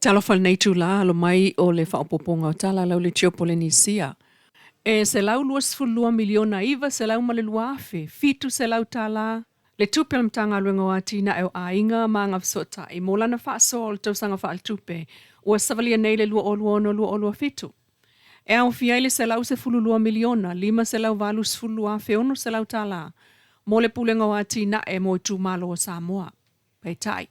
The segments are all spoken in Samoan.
Talofa i lenei itula, alo mai o le faaopoopoga o tala lau le tio Polenisia. E $122 miliona $902 afe $700 tala le tupe a le Matagaluega o Atinae o Aiga ma Agafesootai mo lana faasoa o le tausaga faaletupe ua savalia nei le 2026/2027. E aofia ai le $112 miliona $582 afe $600 tala mo le Pulega o Atinae mo Itumalo o Samoa. Peitai,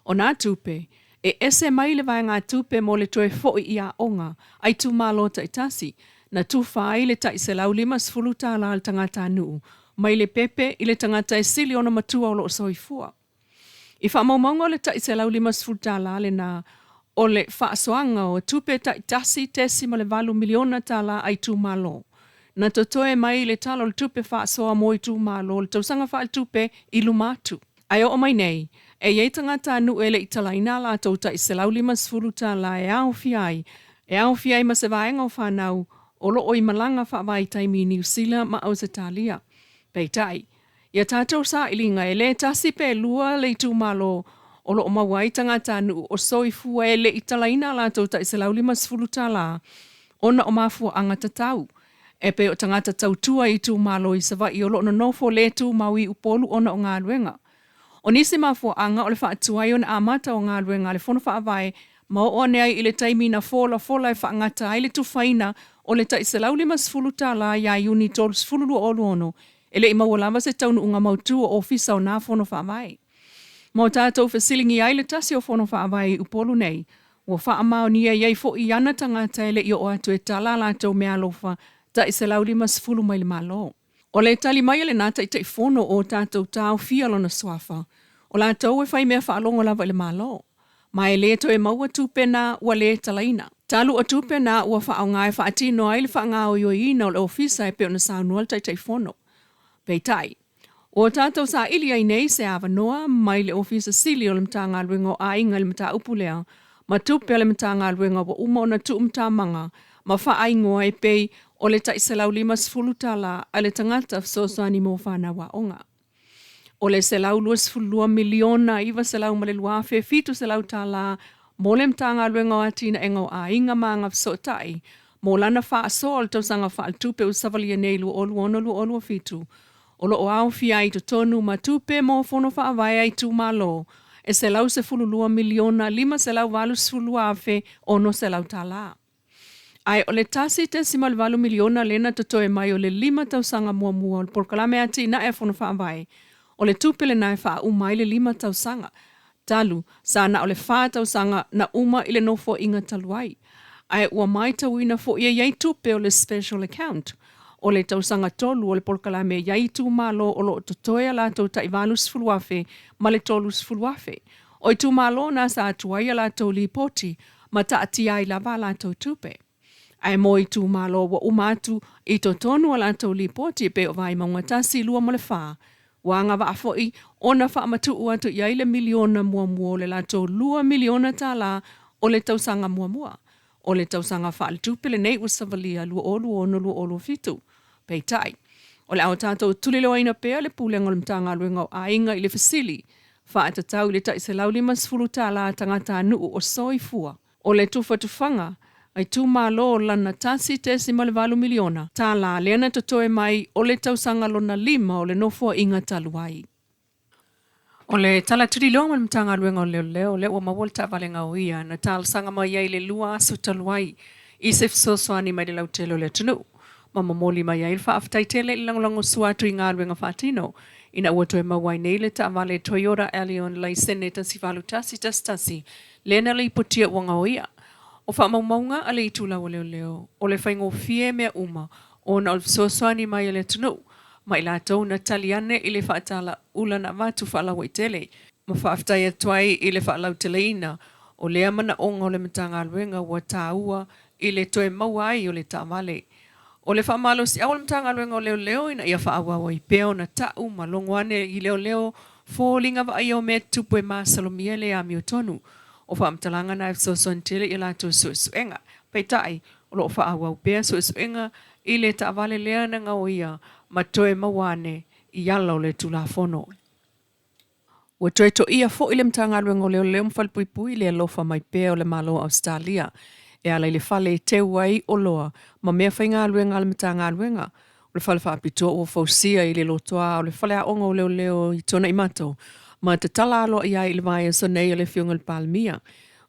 o nā tupe, e ese mai le vaegatupe mo le toe fo'i i aoga a itumalo taitasi, na tufa ai le tai $150 a le tagatanuu mai le pepe i le tagata e sili ona matua o lo o soifua. I faamaumauga o le tai $150 lena o le faasoaga o tupe tai $1.8 miliona a itumalo, na totoe mai le Tala o le Tupe Faasoa mo itumalo o le tausaga faaletupe i luma atu. Ae oo mai nei, e i ai tagatanuu e le i talaina a latou tai $150 e aofia ai, e aofia ai ma se vaega o fanau o lo o i malaga faavaitaimi i Niu Sila ma Ausetalia. Peitai, ia tatou sailiga e le tasi pe lua le itumalo o lo o maua ai tagatanuu o soifua e le i talaina a latou tai $150 ona o mafuaaga tatau, e pei o tagata tautua i itumalo i Savaii o lo o nonofo le tumau i Upolu ona o galuega. O nisi mafuaaga o le faatuai ona amata o galuega a le Fono Faavae ma oo ane ai i le taimi na folafola e faagata ai le tufaina o le tai $150 ia Iuni 30, 2026, e le i maua lava se taunuuga mautu o Ofisa o nā Fono Faavae. Ma o tatou fesiligia ai le tasi o Fono Faavae i Upolu nei, ua faamaonia e i ai foi ana tagata e le i oo atu e tala a latou meaalofa tai $150 mai le Malo. O le tali mai a lena Taitaifono o tatou taofia lona suafa, o latou e fai mea faalogo lava i le Malo, ma e le toe maua tupe na ua le talaina. Talu o tupe na ua faaaoga e faatino ai le faagaoioiina o le ofisa e pei ona saunoa le Taitaifono. Peitai, ua tatou saili ai nei se avanoa mai le Ofisa Sili o le Matagaluega o Aiga i le mataupu lea, ma tupe a le Matagaluega ua uma ona tuumatamaga ma faaigoa e pei o le tai $150 a le tagata fesoasoani mo fanau aoga. O le $122 miliona $902 afe $700 mo le Matagaluega o Atinaega o Aiga ma Agafesootai mo lana faasoa o le tausaga faaletupe ua savalia nei 2026/2027, o lo o aofia ai i totonu ma tupe mo fono faavae a itumalo e $112 miliona $582 afe $600. Ae o le $1.8 miliona lea na totoe mai o le 5 tausaga muamua o le polokalame atinae a Fono Faavae, o le tupe lena e faauma ai le 5 tausaga, talu sa na o le 4 tausaga na uma i le nofoaiga talu ai. Ae ua matauina foi e i ai tupe o le special account o le tausaga 3 o le polokalame e i ai itumalo o lo o totoe a latou tai $80,000 ma le $30,000. O itumalo na sa tuai a latou lipoti ma taatia ai lava a latou tupe. Ae mo itumalo ua uma atu i totonu a latou lipoti e pei o Vaimauga 1, 2 ma le 4, ua agavaa foi ona faamatuu atu i ai le miliona muamua o le latou $2 miliona o le tausaga muamua o le tausaga faaletupe lenei ua savalia 2026/2027. Peitai, o le a o tatou tuliloaina pea le Pulega o le Matagaluega o Aiga i le fesili faatatau i le tai $150 a tagatanuu o soifua o le tufatufaga a itumalo lana $1.8 miliona lea na totoe mai o le tausaga lona 5 o le nofoaiga talu ai. O le tala tuliloa ma le Matagaluega o Leoleo lea ua maua le taavale gaoia na talosaga mai ai le 2 aso talu ai i se fesoasoani mai le lautele o le atunuu, ma momoli mai ai le faafetai tele i le lagolagosua atu i galuega faatino ina ua toe maua ai nei le taavale Toyota Allion laisene 18111 lea na lipotia ua gaoia. O faamaumauga a le itulau o leoleo, o le faigofie mea uma ona o le fesoasoani mai a le atunuu ma i latou na tali ane i le faatalaula na avatu faalauaitele, ma faafetai atu ai i le faalauteleina o lea manaoga o le Matagaluega ua taua i le toe maua ai o le taavale. O le faamalosiau o le Matagaluega o Leoleo ina ia faaauau ai pea ona tau ma logo ane i leoleo foliga vaaia o mea tutupu e masalomia le amiotonu. O faamatalaga na e fesoasoani tele i a latou suesuega. Peitai, o lo o faaauau pea suesuega i le taavale lea na gaoia ma toe maua ane i ala o le Tulafono. Ua toe toia foi le Matagaluega o Leoleo ma Falepuipui i le alofa mai pea o le Malo o Ausetalia e ala i le fale e teu ai oloa ma mea faigaluega a le Matagaluega. O le fale faapitoa ua fausia i le lotoa o le Faleaoga o Leoleo i Tuanaimato ma tatala aloaia ai i le vaiaso nei e le Afioga i le Palemia.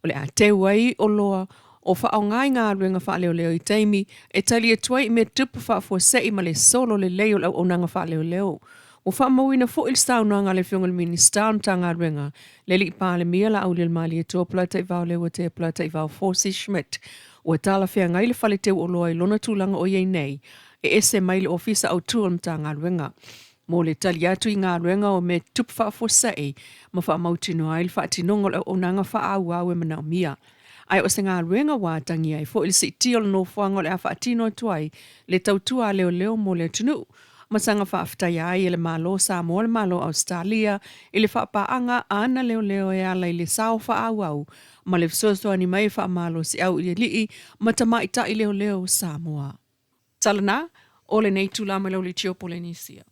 O le a teu ai oloa o faaaoga i galuega faaleoleo i taimi e tali atu ai i mea tutupu faafuasei ma le solo lelei o le auaunaga faaleleoleo. Ua faamauina foi le saunoaga a le Afioga i le Minisita o le Matagaluega, le Alii Palemia Laaulialemalietoa Polataivao Leuatea Polataivao Fosi Schmidt, ua talafeagai le fale teu oloa i lona tulaga o i ai nei, e ese mai le Ofisa Autu o le Matagaluega. Mo le tali atu i galuega o mea tutupu faafuasei ma faamautinoa ai le faatinoga o le auaunaga faaauau e manaomia. Ae o se galuega ua atagia ai foi le siitia o le nofoaga o le a faatino atu ai le tautua a leoleo mo le atunuu, ma saga faafetaia ai e le Malo o Samoa le Malo o Ausetalia i le faapaaga a ana leoleo e ala i le sao faaauau ma le fesoasoani mai e faamalosiau i alii ma tamaitai leoleo o Samoa. Tala na, o lenei itula mai Laulitio Polenisia.